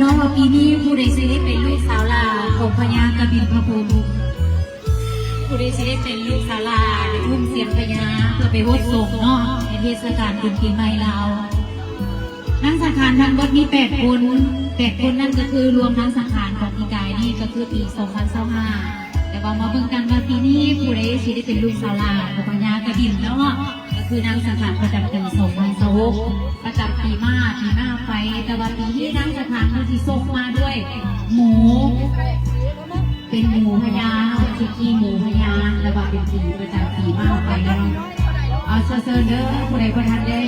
ເນາະ ວ່າປີນີ້ຜູ້ໃດຊິໄດ້ເປັນລູກສາວຫຼ້າຂອງພະຍາກະບິນພະພົມ? ຜູ້ໃດຊິໄດ້ເປັນລູກສາວຫຼ້າໄດ້ອຸ້ມຊຽນພະຍາເພື່ອໄປຫົດສົງເນາະ ໃນເທດສະການບຸນປີໃໝ່ລາວ. ນາງສັງຂານທັງໝົດມີແປດຄົນ, ແປດຄົນນັ້ນກໍຄືລວມນາງສັງຂານຂອງປີກາຍນີ້ກໍຄືປີສອງພັນຊາວຫ້າ ແຕ່ວ່າມາເບິ່ງກັນວ່າປີນີ້ຜູ້ໃດຊິໄດ້ເປັນລູກສາວຫຼ້າຂອງພະຍາກະບິນເນາະ. ກໍຄືນາງສັງຂານປະຈຳປີສອງພັນຊາວຫົກ ປະຈຳປີມ້າ ປີມ້າໄຟ, ແຕ່ວ່າປີນີ້ນາງສັງຂານເພິ່ນຊິສົ່ງມາດ້ວຍໝູ ເປັນໝູພະຍາເນາະ ຊິຂີ່ໝູພະຍາ ແຕ່ວ່າເປັນປີປະຈຳປີມ້າໄຟເນາະ. ເອົາ ເຊີນເດີ ຜູ້ໃດບໍ່ທັນໄດ້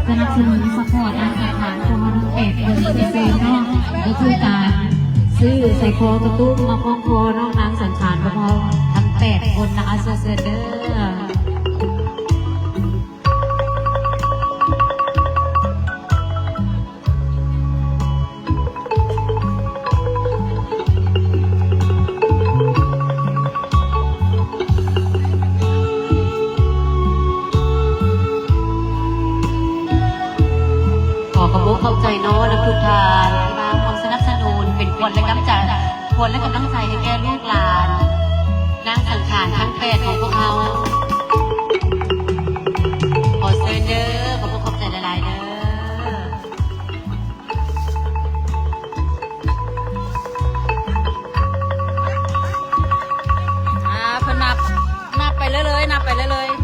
ສະໜັບສະໜູນຊັບພອດນາງສັງຂານຂອງເຮົາທັງແປດຄົນ ເຊີນເດີເນາະ ກໍຄືການຊື້ສາຍຄໍກະຕຸ້ມມາຄ່ອງຄໍນ້ອງນາງສັງຂານຂອງເຮົາທັງແປດຄົນນະຄະ ເຊີນເດີ. ຂໍຂອບອົກຂອບໃຈເນາະ ນຳທຸກທ່ານທີ່ມາຮ່ວມສະໜັບສະໜູນ ເປັນຂວັນ ແລະ ກຳລັງໃຈ ຂວັນ ແລະ ກຳລັງໃຈໃຫ້ແກ່ລູກຫຼານນາງສັງຂານທັງແປດຂອງພວກເຮົາ. ຂໍເຊີນເດີ ຂອບອົກຂອບໃຈຫຼາຍໆເດີ. ອ່າ ເພິ່ນນັບ ນັບໄປເລື້ອຍໆ ນັບໄປເລື້ອຍໆ.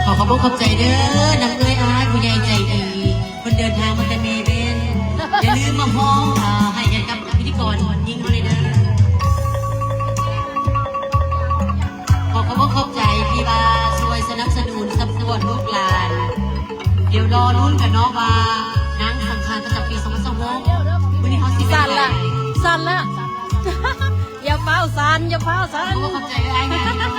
ຂໍຂອບອົກຂອບໃຈເດີ ນຳເອື້ອຍອ້າຍຜູ້ໃຫຍ່ໃຈດີ ເພິ່ນເດີນທາງມາແຕ່ເມເວັນ ຢ່າລືມມາຮ້ອງ ອ່າ ໃຫ້ກັນກັບພິທີກອນຍິງເຮົາເລີຍເດີ. ຂໍຂອບອົກຂອບໃຈທີ່ວ່າຊ່ວຍສະໜັບສະໜູນຊັບພອດລູກຫຼານ. ດຽວລໍລຸ້ນກັນເນາະວ່ານາງສັງຂານປະຈຳປີສອງພັນຊາວຫົກ ມື້ນີ້ເຮົາຊິໄປ ສັ່ນລະ ສັ່ນລະ ຢ່າຟ້າວສັ່ນ ຢ່າຟ້າວສັ່ນ. ຂໍຂອບໃຈອ້າຍໃຫຍ່ເນາະ.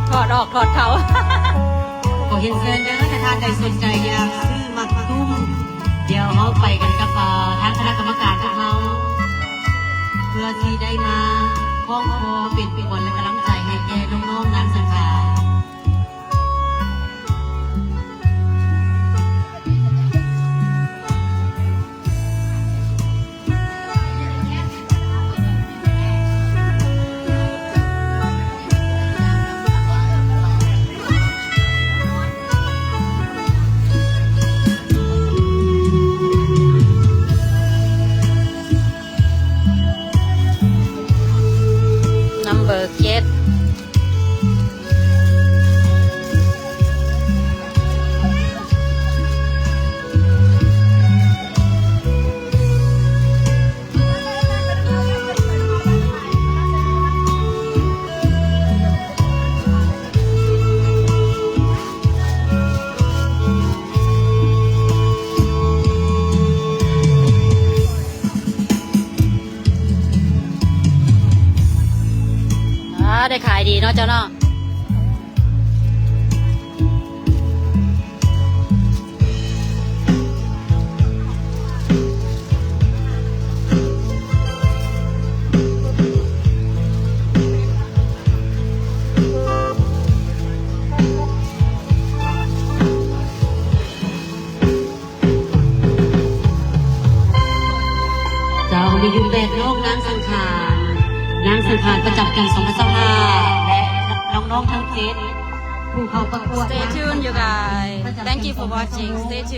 ຖອດອອກຖອດເຂົ້າ. ຂໍຮຽນເຊີນເດີ ຖ້າທ່ານໃດສົນໃຈຢາກຊື້ໝາກຕຸ້ມ ດຽວເຮົາໄປກັນກັບ ເອີ ທາງຄະນະກຳມະການຂອງເຮົາ ເພື່ອທີ່ໄດ້ມາຄ້ອງຄໍເປັນຂວັນ ແລະ ກຳລັງໃຈໃຫ້ແກ່ນ້ອງໆນາງສັງຂານ. ນຳເບີເຈັດ. ອ່າ ໄດ້ຂາຍດີເນາະເຈົ້າເນາະ. ເ ເຈົ້າ ມີຢູ່ແປດນ້ອງນາງສັງຂານ ນາງສັງຂານປະຈຳປີສອງພັນຊາວຫ້າ ແລະ ນ້ອງໆທັງເຈັດ ຜູ້ເຂົ້າປະກວດ Stay tuned, you guys. Thank you for watching. Stay tuned.